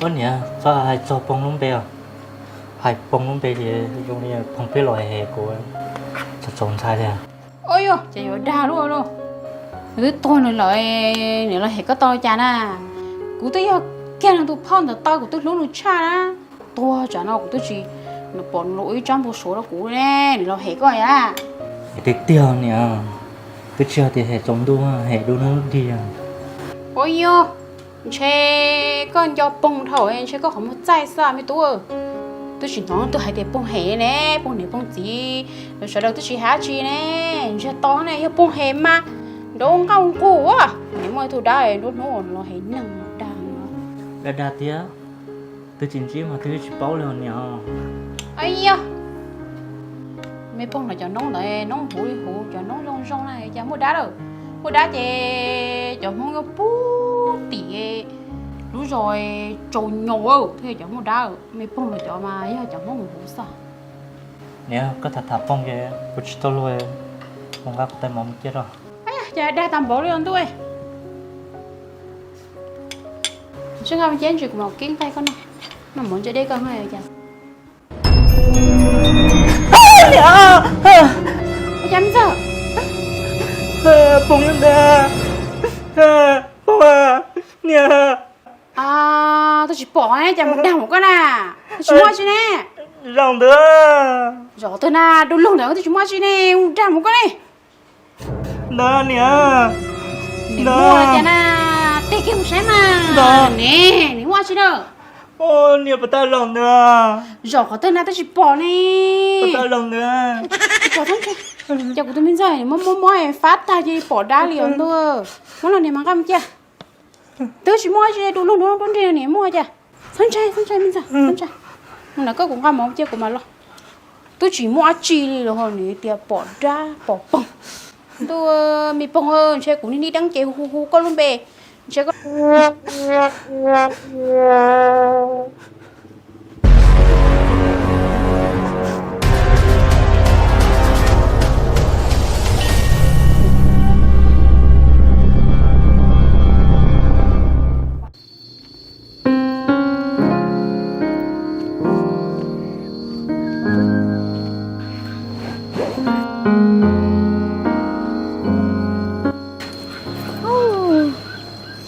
Ua niam, txhob hais txog Phooj lub npe os. Hais Phooj lub npe ces zoo li Phooj pheej los hem kuv, txaus txaus ntshai li. Ua yog ces yuav dag luaj lauj. Nws twb tuag nws lawm, nws los hem koj tau cas na? Kuv twb yog kiag nws tus phauj ntawm taw, kuv twb hlub nws tshaj na. Tuag tsam no kuv twb tsis pom nws ua ib tsab npau suav rau kuv ne, nws los hem koj yam. Tiag tiag niam, twb tsis yog tias hem tsaus ntuj, hem dua hnub dig. Ua yog, ntshe koj nco Phooj dhau, ntshe koj qhov muag txaij xwb me tub. Twb tsis hnov twb hais tias Phooj hem ne, Phooj niam Phooj txiv, sawv daws twb tsis hais dab tsi ne. Ntsiag to ne, yog Phooj hem mas nrov nqauj nqus. Nws muaj ib tug dab nruab hnub los hem neeg dag. Dag dag tiag, twb tsis ntsib mas twb tsis paub li os niam. Yog, me Phooj no cov noob ntawd noob huv li huv, cov noob zoo zoo na, cas muaj dab lawm? Muaj dab ces cov Hmoob yuav pub tim lub zos tsaus nyaus thiaj cov muaj dab. Me Phooj no cov mas yog cov Hmoob huv xwb. Niam, koj tham tham Phooj ces kuv tsis tau luag, kuv nqa kuv tais mov mus cia rau. Cas dag tag npaum li os ntuj. Tsis nqa mus cia ntsis kuv mam keeb nqaij koj noj, noj mov ntse deb koj noj cas. Ua cas me ntxawg? Phooj ntag, Phooj, niam. Twb tsis pom ne, cas mus dag mus koj na? Twb tsis muaj tsi ne. Zaum ntawd, zaum twg na, du lug ntawd twb tsis muaj tsi ne, mus dag mus koj ne. Ntawd niam, ntawd cas na, tig kiag mus saib mas. Ne, nws muaj tsi na? Niam, pas tag zaum ntawd, zaum qhov twg na twb tsis pom ne. Pas tag zaum ntawd, cas kuv tus me ntxawg mob mob mob fab tag cia li pom dab li os ntuj. Muab los niam mas nqa mus cia. Twb tsis muaj tsi, du lug nruab nrig niam muaj cas. Txhob ntshai, txhob ntshai me ntxawg, txhob ntshai. Mus na koj, kuv nqa mov cia kuv mam los. Twb tsis muaj dab tsi li los ho nws tias pom dab pom Phooj. Ntuj, me Phooj, ntshe kuv niag nib deeb ces hu hu koj lub npe, ntshe koj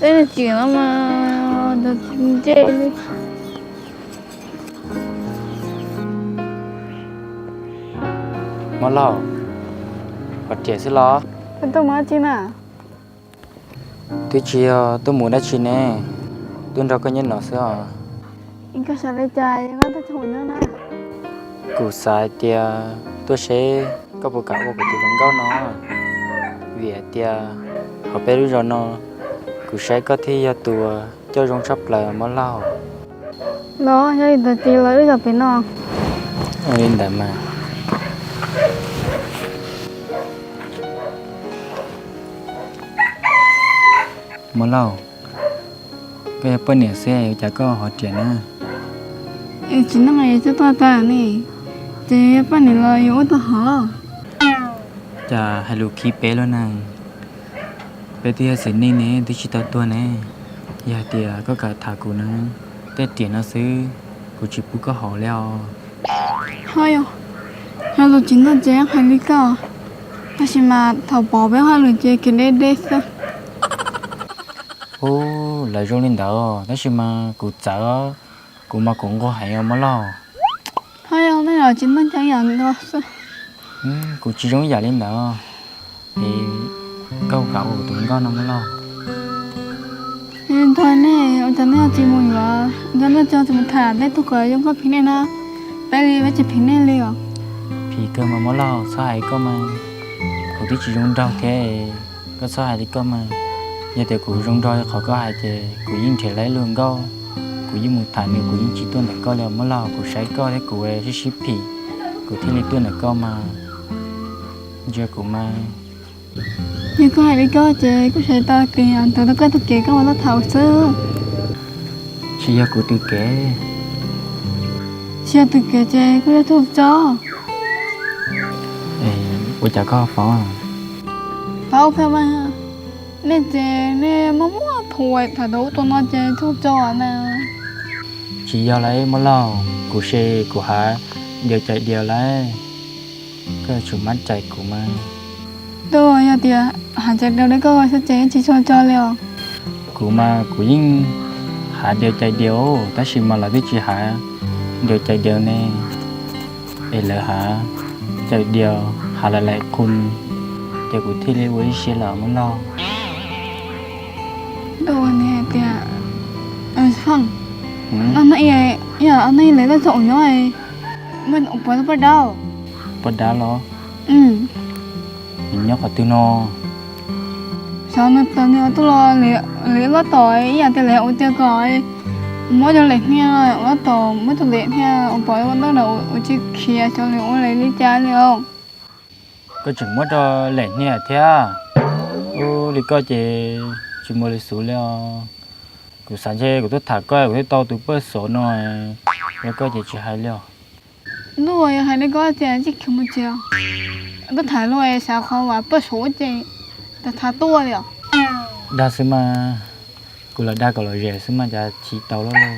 Teb no tsis no mas ntsej li. Mab Lauj, qhov riam xwb los? Koj tuaj mus dab tsi na? Twb tsis yog tuaj mus dab tsi ne, tuaj nrog koj nyob no xwb os. Koj xav li cas koj tuaj nrog kuv nyob na? Kuv xav hais tias tuaj seb koj puas kam ua kuv tus hluas nkauj no, vim hais tias hauv peb lub zos no kuv saib koj thiaj yog tus coj zoo tshaj plaws Mab Lauj. Los yog li ntawd ces los wb zos pem no. Ua li ntawd mas. Mab Lauj, koj yog poj niam xwb ua cas koj hov riam na? Tsis neej es coj tuaj tag ne, ces yog poj niam los yuav ua tau hov. Cas hais lus khib peb lub neej, peb twb yog txiv neej ne twb tsis tau tuag ne. Yog hais tias koj kam tham kuv na, tej riam no xwb kuv tsis pub koj hov li os. Ho yog, hais lus tsis neej ces hais li koj, tab sis mas thaum pom peb hais lus ces kev deb deb xwb. Ub, lawv zoo li ntawd tab sis mas kuv txawv, kuv mas kuv nquag heev os Mab Lauj. Ho yog nej los tsis neej ces yam nkaus xwb. Kuv tsis zoo ib yam li ntawd. Es koj kam ua kuv tus hluas nkauj no Mab Lauj? Ntog nej, ua cas nej ho tsis mus yuav, ua cas nej ho tsis mus tham tej tug kom zoo nkauj phim nej na? Peb li peb tsis phim nej li os. Phim kawg mas Mab Lauj, txhob hais koj mas. Kuv twb tsis zoo nraug thiab, koj txhob hais li koj mas. Yog tias kuv zoo nraug qhov koj hais ces kuv yeej nrhiav tau ib lub hluas nkauj, kuv yeej mus tham nws, kuv yeej tsis tuaj ntawm koj li Mab Lauj. Kuv saib koj thiab kuv sib sib phim, kuv thiaj li tuaj ntawm koj mas. Ntsia kuv mas. Yog koj hais li koj ces kuj sawv tau tias ntawd tau koj tug kev koj ua laj thaum xwb. Tsis yog kuv tug kev. Tsis yog tug kev ces kuj yog tug tso. Ua cas koj paub? Paub kawg mas. Nej ces nej muaj muaj phum tham tau ub tau no ces tug tso na. Tsis yog lauj Muaj Laug, kuv se kuv hav diav cais diav lauj, koj yuav tsum mab cais kuv mas. Tuaj, yog tias hav cais diav li koj xwb ces tsis tshua tso li os. Kuv mas kuv yeej hav diav cais diav, tab sis mas lawv twb tsis hav diav cais diav ne, es lawv hav cais diav, hav lawv laim qhu, ces kuv thiaj li ua ib siab lawm Muaj Laug. Tuaj, nws hais tias, no no, yog no lawv tuaj txog ua nyob, muaj ua pov poj dab. Poj dab los? Nws nyob qhov twg no? Xyov nws tau nws tuaj los lawv lub tom ib yam tias lawv ua tiag kom muab cov lem hnia, lub tom muab cov lem hnia ua pov ua dab na, ua tsis khiav xyov lawv ua lawv li cas li os. Koj tseem muab rau lem hnia thiab? Ub, li koj ces tsis muaj li xus li os. Kuv xav ntshe kuv tuaj tham koj kuv thiaj tau tus poj xov no, li koj ces tsis hais li os. Luaj, yog hais li koj tias tsis khiav mus tsev, tuaj tham luaj es xav qhov uas poj xov ces tham tuaj li os. Dag xwb mas, kuv lam dag kom lom zem xwb mas cas tsis tau luaj li.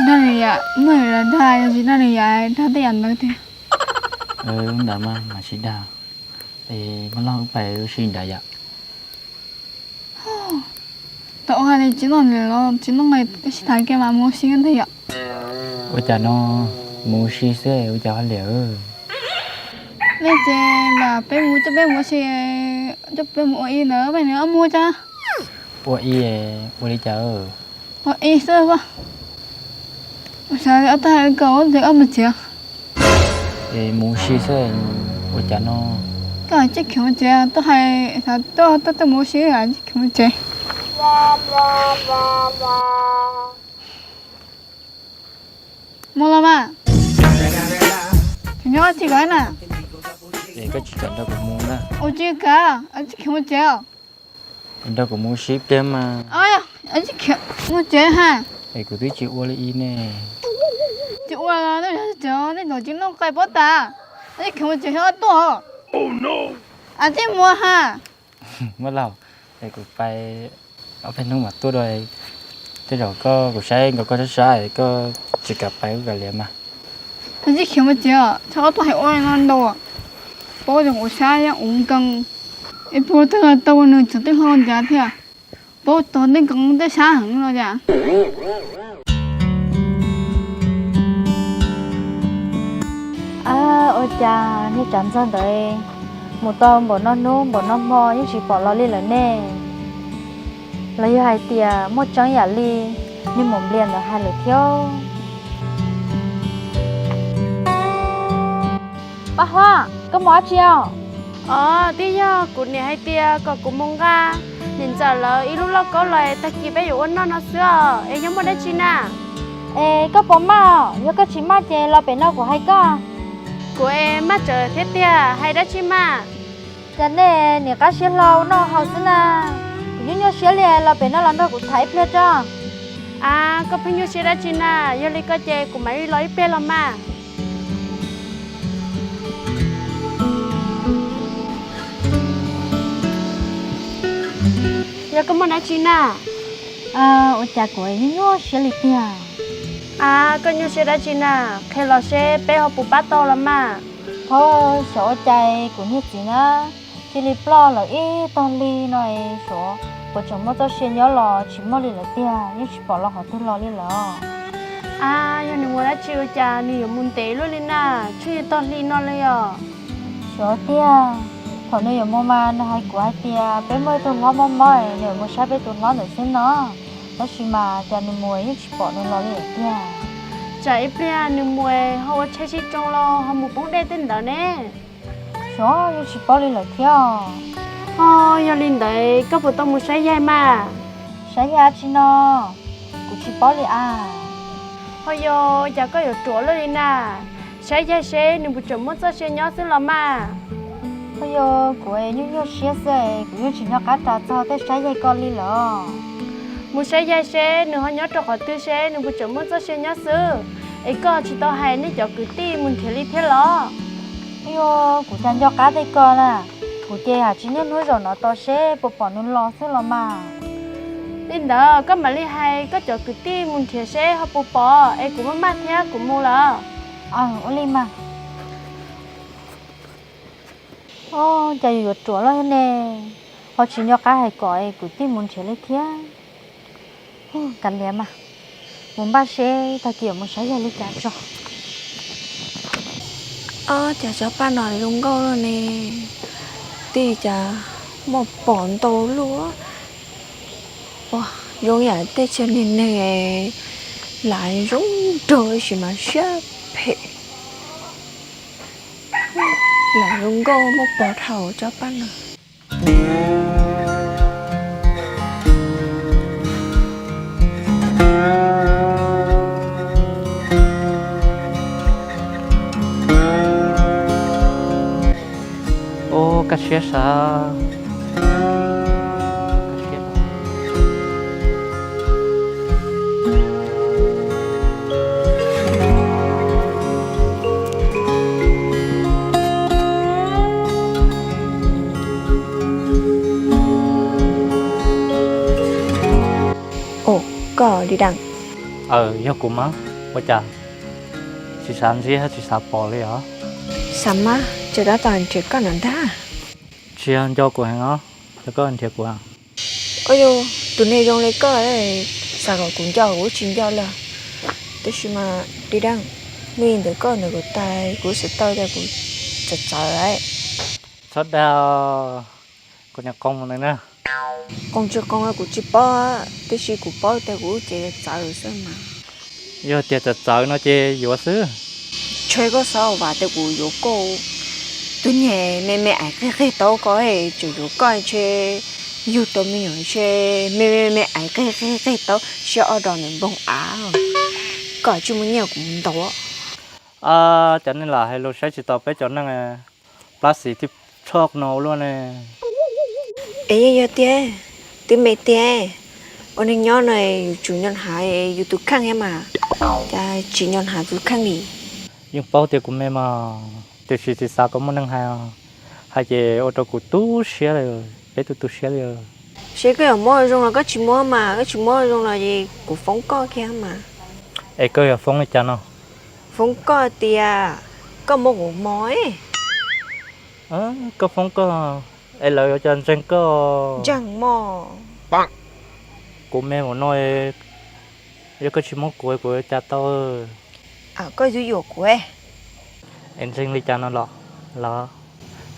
Dag li yam muaj li los dag, yog tsis dag li yam dag tej yam ntawd tiag. Ntawd mas mam sib dag. Es Muaj Laug, wb pais ua si nrad yom. Tau, ua hais li tsis noj li los tsis noj, sib tham kiag mas mus ua si ntag yom. Ua cas no, mus ua si xwb ua cas hauj lwm? Nej ces mas peb mus, coj peb mus ua si, coj peb mus ua ib ntawd, peb nws ob mus cas. Ua ib, ua li cas? Ua ib xwb. Xav ob tag kom ob mus tsev. Es mus ua si xwb, ua cas no? Koj tsis khiav mus tsev, tuaj hais xav tuaj, tuaj mus ua si, tsis khiav mus tsev. Mus los mas. Tsis nyob tsis kom na. Es koj tsis kam nrog kuv mus na? Ua tsis kam, tsis khiav mus tsev. Nrog kuv mus ua si ib pliag mas. Tsis khiav mus tsev ha. Es kuv twb tsis ua li ne. Tsis ua los nej tsev, nej zaum tsis noj qais pob tas, tsis khiav mus tsev xyov tuaj. Tsis mus ha. Muaj Laug, es kuv pais ob peb hnub mam tuaj dua. Tej zaum koj, kuv saib nkaus koj sab sab, koj tsis kam pais kuv kam liam mas. Tsis khiav mus tsev, txhob tuaj hais ua no ntau. Paub tias kuv sab yeej ua nkees, ib puag twg tau nws tseem tej hlo ncav thiab. Paub tog tej nkees tej sab heev no cas. Ua cas niag tsav ntxawg ntawd mus tau npaum no hnub npaum no hmo yeej tsis pom los li lawm ne? Los yog hais tias muaj tseeb yam li niag maum nplias ntawd hais lawm thiab? Paj Huab, koj mus dab tsi os? Os, twb yog kuv niam hais tias kom kuv mus nqa niam ntxawm lawv ib lub lauj kaub los tag kis peb yuav ua noj no xwb os, es yog muaj dab tsi na? Es koj puas maj? Yog koj tsis maj ces los pem no kuv hais koj. Kuv es maj tsawv thiab tiag, hais dab tsi mas? Cas nej niam qab siab hlo ua noj haus xwb na? Kuv nyuaj nyuaj siab li, los pem no los nrog kuv tham ib pliag tso. A, koj pheej nyuaj siab dab tsi na? Yog li ko ces kuv mam li los ib pliag los mas. Yog koj muaj dab tsi na? Ua cas kuv nyuaj nyuaj siab li tiag? A, koj nyuaj siab dab tsi na? Qhia los seb peb ho puas pab tau los mas. Thaum xyov ua cas kuv niag txiv na cia li ploj lawm ib tog hli no, xyov puas tseem muaj txoj sia nyob los tsis muaj li lawm tiag, yeej tsis pom los qhov twg los li lawm. A, yog nws mus dab tsi ua cas nws yuav mus ntev luaj li na, tshwj tog hli no li os. Xyov tiag, thaum nws yuav mus mas nws hais kuv hais tias peb muaj ib tug hlob mob mob, nws yuav mus saib peb tus hlob ntawd xwb no. Tab sis mas cas nws mus yeej tsis pom nws los li lawm tiag. Tsam ib pliag nws mus ho ua tsheb sib tsoo los ho mus poob dej tej ntawd ne. Xyov, yeej tsis paub li lawm thiab. Ho yog li ntawd koj puas tau mus saib yaig mas? Saib yaig dab tsi no? Kuv tsis paub li a. Ho yog cas koj yuav ruam luaj li na? Saib yaig seb nws puas tseem muaj txoj sia nyob xwb los mas. Ho yog kuv nyuaj nyuaj siab xwb, kuv yeej tsis nco qab ras txog tej saib yaig ko li lawm. Mus saib yaig seb nws ho nyob rau qhov twg seb nws puas tseem muaj txoj sia nyob xwb. Es koj tsis tau hais nej cov kwv tij mus nrhiav li thiab los? Yog kuv cas nco qab tej ko na, kuv ces hais tsis niaj hnub zaum no tos seb puas pom nws los xwb los mas. Li ntawd koj mam li hais koj cov kwv tij mus nrhiav seb ho puas pom es kuv maj maj thiab kuv mus lawm. Ua li mas. Ua cas yuav ruam loj ne, ho tsis nco qab hais kom es kwv tij mus nrhiav li thiab. Kav liam mas, mus npaj seb tag kis yuav mus saib yog li cas tso. Ob, cas tsob paj no zoo nkauj luaj ne, tej cas muaj pom ntau luaj. Ua, zoo yam tej chaw neeg neeg, lam zoo nraug tab sis mas siab phem. Lam zoo nkauj muaj pom dhau tsob paj no. Ua, kaj siab sas. Ua, koj li dab. Aws, yog kuv mas, ua cas tsis xav ntsia tsis xav pom li os? Xav mas, tseem tab tom nrhiav koj no ntag. Tsis yog nco kuv heev os, yog koj nrhiav kuv. Ua, yog tus neeg zoo li koj, xav kom kuv nco kuv tsis nco li. Tab sis mas li dab, hnub ntawd koj ntawm kuv tas kuv xav tau tias kuv txawv txawv lawm. Txhob dag, kuv niam qoo mus na. Qoo tsis qoo kuv tsis paub, tab sis kuv paub tias kuv ces txawv xwb mas. Yog tias txawv txawv no ces yuav xwb. Ntshe koj xav vam tias kuv yuav koj, tus niag me me ais qig qig taub ko, tseem yuav koj ntshe yug tau me nyuam ntshe me me me ais qig qig qig taub siab ob dos ntawm npoo av, koj tsis muaj nyiaj kuv mus ntaus. Cov neeg lam hais lus saib tsis taus peb cov neeg, plab xis tib tshoj no ua luaj ne. Es yeej yog tiag, twb me tiag, ua neeg nyob no yus tsum nyob hav yus tus kheej thiab mas, cas tsis nyob hav tus kheej li. Yeej paub tias kuv me mas, tiam sis tsis xav kom muaj neeg hais, hais ces ua rau kuv tu siab li, peb tu tu siab li. Seb koj yuav muab zoo los koj tsis muab mas, koj tsis muab zoo los es kuv foob koj kiag mas. Es koj yuav foob li cas no? Foob koj tias koj muab kuv mos. Koj foob koj, es lawv yuav cas ntseeg koj? Ntseeg mos. Kuv me mus no, yog koj tsis muab kuv, kuv yuav cas tau? Koj yuav yuam kuv. Es ntseeg li cas no los? Los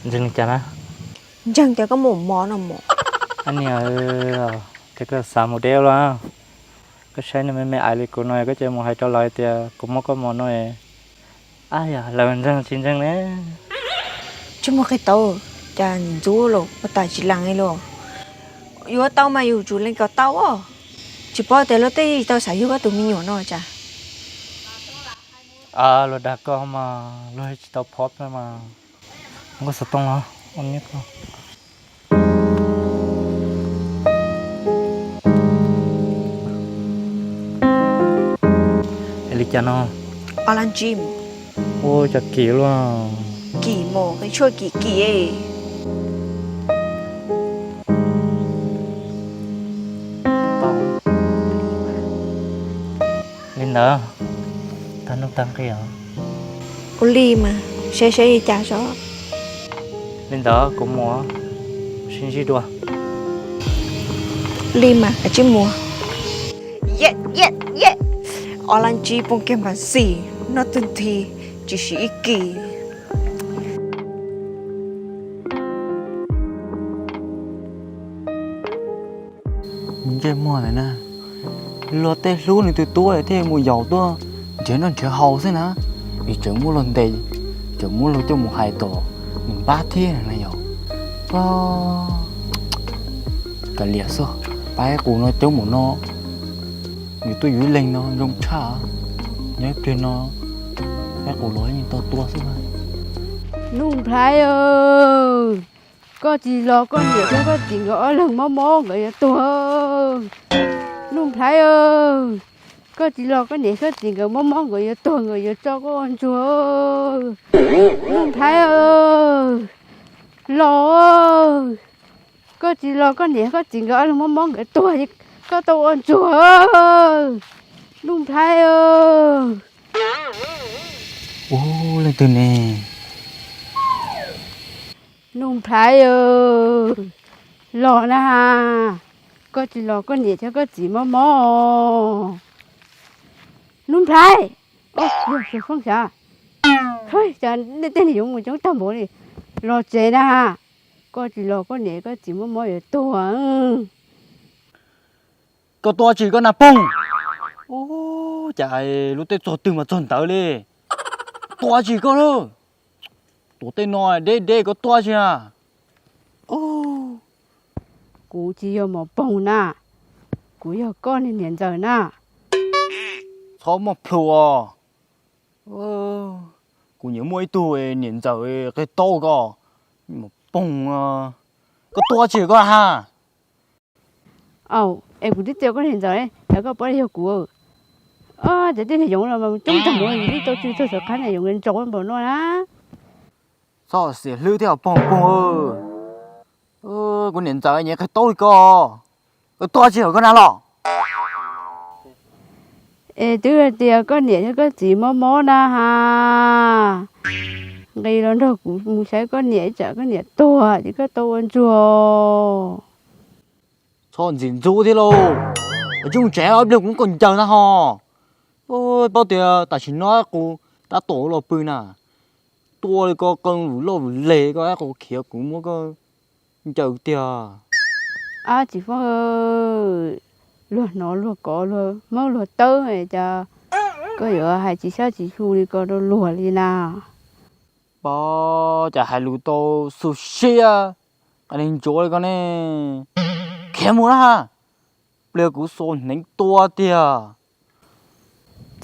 ntseeg li cas na? Ntseeg tias koj muab mos no mos. Ab niam, ces koj xav mus deb los? Koj saib neeg me me ais li kuv no koj cia mus hais rau lawv tias kuv muab koj mos no. Ab yog lawv ntseeg tsis ntseeg ne? Tsis muaj qhia tau, cas ntxub los ua tas tsis lees li los. Yuav tau mas yus tsum lees kom tau os. Tsis paub tias luag tej tsis tau xav yug koj tus me nyuam no cas. Luag dag koj mas luag tsis tau phob mas. Muab koj xov tooj los ua niam koj. Es li cas no? Online gym. Ua cas kim luaj. Kim mos, qe tshuaj kim kim. Li ntawd, tag nuj tag nqi os. Ua li mas, saib saib li cas sob. Li ntawd kuv mus, sib ntsib dua. Li mas kav tsij mus. Online gym poob kiag npas xis, noj twg nthi, tsis siv ib kis. Ntsej muag ntawm na, luag tej hlub nws tus tub thiaj mus yaum tuaj nrhiav noj nrhiav haus xwb na, es tseem muab luag ntes, tseem muab luag coj mus hais tom nws npab thiab na yog. Kav liam xwb, pab qus no coob mus no, yus tuaj yus ib leeg no zoo tshaj, nyob ib pliag no pab qus los yeej tau tua xwb. Nuj Nplhaib, koj tsis los koj niam thiab koj txiv nkawd ob leeg mob mob nkawd yuav tuag. Nuj Nplhaib, koj tsis los koj niam koj txiv nkawd mob mob nkawd yuav tuag, nkawd yuav tso koj ua ntsuag. Nuj Nplhaib, los, koj tsis los koj niam koj txiv nkawd ob leeg mob mob nkawd tuag, Koj tau ua ntsuag, Nuj Nplhaib. Ub, leej twg ne? Nuj Nplhaib, los na. Koj tsis los koj niam thiab koj txiv mob mob. Nuj Nplhaib, Foob xav, tej niag yoov mus coob tag npaum li, los tsev na. Koj tsis los koj niam koj txiv mob mob yuav tuag. Koj tuaj tsis koj na Poog? Ub, cas lub teb txog twg mas txog ntawd li. Tuaj tsis koj na. Tuam tej no deb deb koj tuaj tsis na. Kuv tsis yog Mos Poog na, kuv yog koj niag niam ntxawm na. Txhob muaj plhus os. Kuv nyiam muaj ib tug niam ntxawm qig taub ko, Mos Poog. Koj tuaj tsis koj ha? Es kuv twb txiav koj niam ntxawm, es koj paub li yog kuv. Ces tej niag yoov los coob tag npaum li, tau tsw txog sawv qab niag yoov ntsaus npaum no na. Txhob xiam hlwb thiab Poog Poog. Kuv niam ntxawm nyiam qig taub li ko. Koj tuaj tsis koj na los? Es twb hais tias koj niam thiab koj txiv mob mob na ha, nqis los nrog kuv mus saib koj niam, ib tsam koj niam tuag ces koj tau ua ntsuag. Txhob ntxim ntxub thiab lauj. Tsis mus tsev ob pliag kuv muab koj ncaws ntag ho. Paub tias tam sim no kuv tab tom los pw na, tuaj li ko qee vwm loj vwm leg ko kuv khiav kuv muab koj ncaws tiag. Ab txiv Foob, luag hnov luag kov luag hmab luag tawb cas koj yuav hais tsis sab tsis xyu li ko rau luag li na. Pab cas hais lus tau xu siab, qas neeg ntsuav li ko ne. Khiav mus na, pliag kuv xuas hneev tua tiag.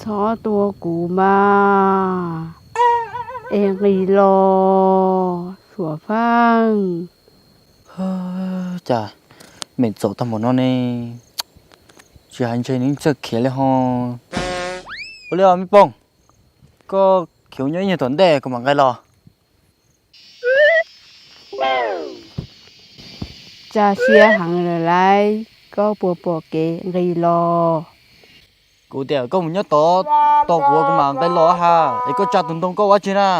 Txhob tua kuv mas, es nqis los Suav Faaj. Cas me txaus tag npaum no ne, tsis hais ntshe nws txawj khiav li ho. Ua li os me Poog, koj khiav nyob ib nyuag tom ntej kuv mam nqis los. Tsa siab heev lawm lauj, koj puas pom kev nqis los? Kuv tias koj mus nyob tod tos kuv kuv mam nqis los ha, es koj tsa tus ntoo koj ua dab tsi na?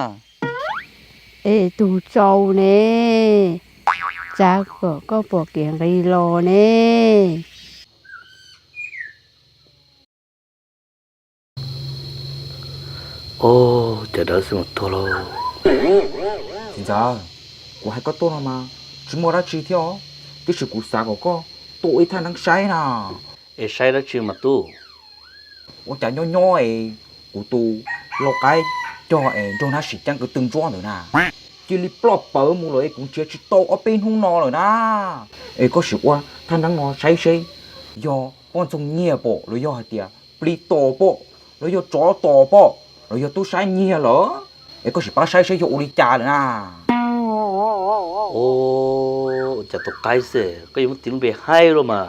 Es tus tsau ne, tsa kom koj pom kev nqis los ne. Ov, cas dawb xwb mas tuag lauj. Txiv ntxawm, kuv hais koj tuaj no mas tsis muaj dab tsi thiab os, tiam sis kuv xav kom koj tua ib thaj neeb saib na. Es saib dab tsi mas tub? Ua cas nyob nyob es kuv tus lau qaib cog es nraug nab sim ceeb kwv tw ntsuab ntawd na, cia li ploj pawv mus lawm es kuv nrhiav tsis tau ob peb hnub no lawm na. Es koj sim ua thaj neeb no saib seb yog poj ntxoog nyiag pom los yog hais tias plis tos pom los yog tsov tos pom los yog tub sab nyiag lawm, es koj sim pab saib seb yog ua li cas lawm na. Ov, cas tus qaib xwb koj yuav muab tis lub npe haib luaj mas,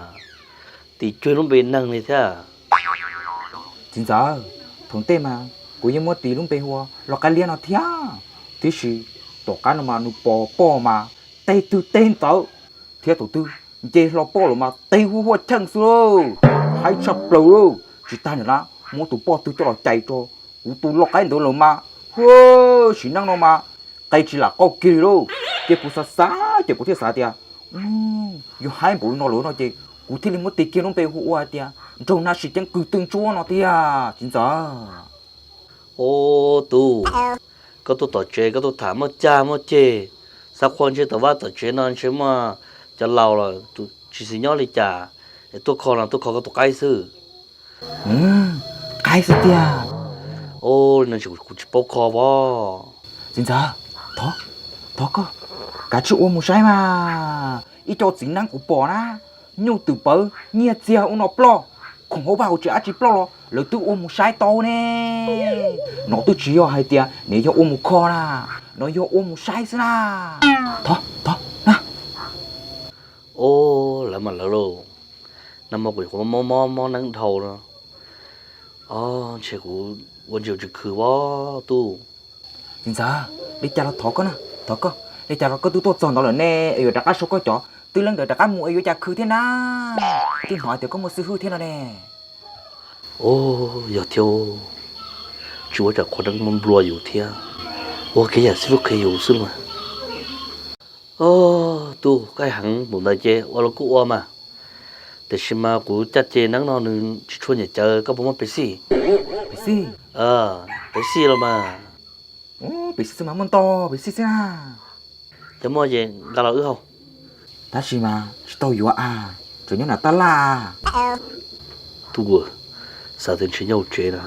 tis cuag lub npe neeg li thiab. Txiv ntxawm, thaum ntej mas kuv yeej muab tis lub npe hu ua lau qaib liab no thiab, tiam sis tom qab no mas nws pom poj mas teg twg teg ntawd, thiab thaum twg nce hlo poj lawm mas teg huaj huaj cheej xwb lauj, haib tshaj plaws lauj. Tsis tag ntawd na, muab tus poj twg coj los cais rau kuv tus lau qaib ntawd lawm mas, sim neej no mas qe tsis lam qauj kiag li lauj. Ces kuv xav xav ces kuv thiaj xav tias yog haib npaum li no lawm no ces kuv thiaj li muab tis kiag lub npe hu ua hais tias nraug nab sim ceeb kwv tw ntsuab no tiag txiv ntxawm. Ov tub, koj tuaj tom tsev koj tuaj tham muaj cag muaj ceg, xav qhua ntshe tom vaj tom tsev no ntshe muaj cov laus los tsis xis nyob li cas, es tuaj kho no tuaj kho koj tus qaib xwb. Qaib xwb tiag. Ov, li no ntshe kuv tsis paub kho os. Txiv ntxawm, thov, thov koj kav tsij ua mus saib mas, ib co txiv neeb kuv pom na, nyuj twm pawv nyiag txiag ua no ploj, khoom hauv vaj hauv tsev dab tsi ploj los lawv twb ua mus saib tau ne. No twb tsis yog hais tias nws yog ua mus kho na, no yog ua mus saib xwb na. Thov, thov na. Ov, lawv mas lawv lauj, nag hmo kuv nyuam qhuav mob mob mob neeb dhau no, ov ntshe kuv ua ntsis tsis khwv os tub. Txiv ntxawm, li cas los thov koj na, thov koj, li cas los koj twb tuaj txog ntawd lawm ne, es yuav rov qab sau koj cov twb leej ntawd rov qab mus es yuav cas khwv thiab na. Twb hnov tias koj muaj xib hwb thiab no ne. Ov, yog thiab, tsis ua cas qhov deev muaj nplua yus thiab, ua kev yam xib hwb qhia yus xwb mas. Ov, tub, koj hais heev npaum ntawd ces ua los kuj ua mas. Tiam sis mas kuv caj ces neeb no nws tsis tshua nyiam cawv, koj puas muaj Pepsi? Pepsi? Pepsi los mas. Pepsi xwb mas muaj ntau Pepsi xwb na. Yog muaj ces nqa los wb haus. Tab sis mas tsis tau yuav a, tseem nyob nram tab laj. Tub, xav tias ntshe nyob hauv tsev na,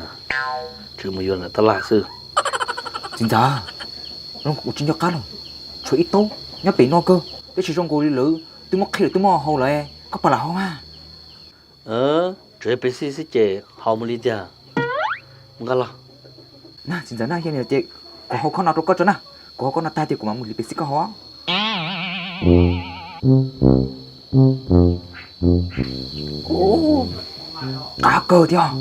tseem mus yuav nram tab laj xwb. Txiv ntxawm, kuv tsis nco qab lawm, tshuav ib taub nyob pem no kawg, twb tsis zoo nkaus li lawv twb muab qhib lawm twb muab haus lawm, koj pab lam haus mas. Tsuas yog Pepsi xwb ces haus mus li tiag. Mus nqa los. Na txiv ntxawm na, yog li ces kuv haus khob no rau koj tso na, kuv haus khob no tag ces kuv mam mus hliv Pepsi koj haus. Qab kawg thiab.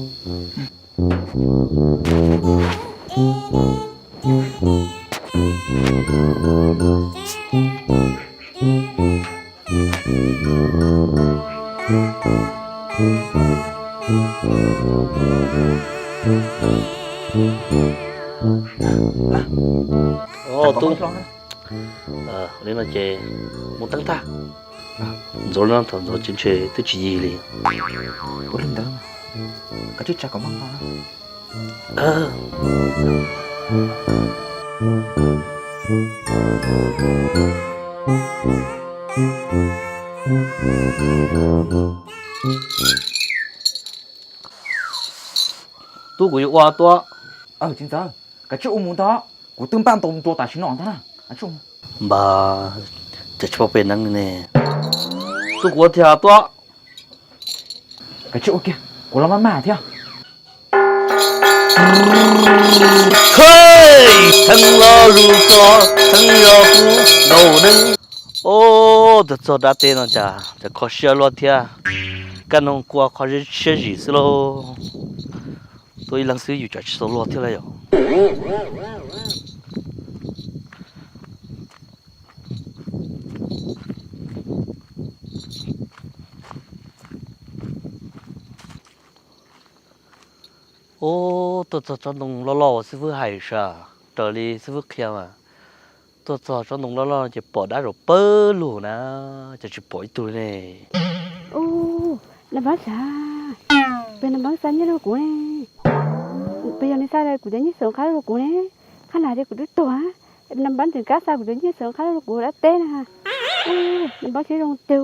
Tub, li no ces mus teeb tag. Ntxuav li no thaum ntxuav ces ntshe twb tsis yig li. Ua li ntawd, koj tsis tsa kom maj maj. Tub, kuv yuav ua Tuab. Txiv ntxawm, kav tsij ua mus ntag, kuv twb npaj ntau ntua tam sim no ntag na. Npaj, cas tsis pom peb neeb ne. Tub, kuv ua thiab Tuab. Kav tsij ua kiag, kuv los maj maj thiab. Theej los lus txog theej yog kuv nkaus neeb. Ov, tuaj txog dab teb no cas, cas kho siab luaj thiab. Kaj ntug kua kho siab zim xwb lauj. Tuaj ib leeg xwb yus cas tsis tau luag thiab lauj yom. Ub, tuaj txog tsob ntoo loj loj uas xib fwb hais sav, raws li xib fwb qhia mas tuaj txog tsob ntoo loj loj ces pom dab zaum pawg lug na, cas tsis pom ib tug li ne. Ub, nab npab sav, peb nab npab xa nyiaj rau kuv ne. Peb yog neb xa kuv cov nyiaj xwm qhab rau kuv ne, qhab na ces kuv twb tuag, nab npab tseem kam xa kuv cov nyiaj xwm qhab rau kuv dab teb na. Ub, nab npab siab zoo tiag.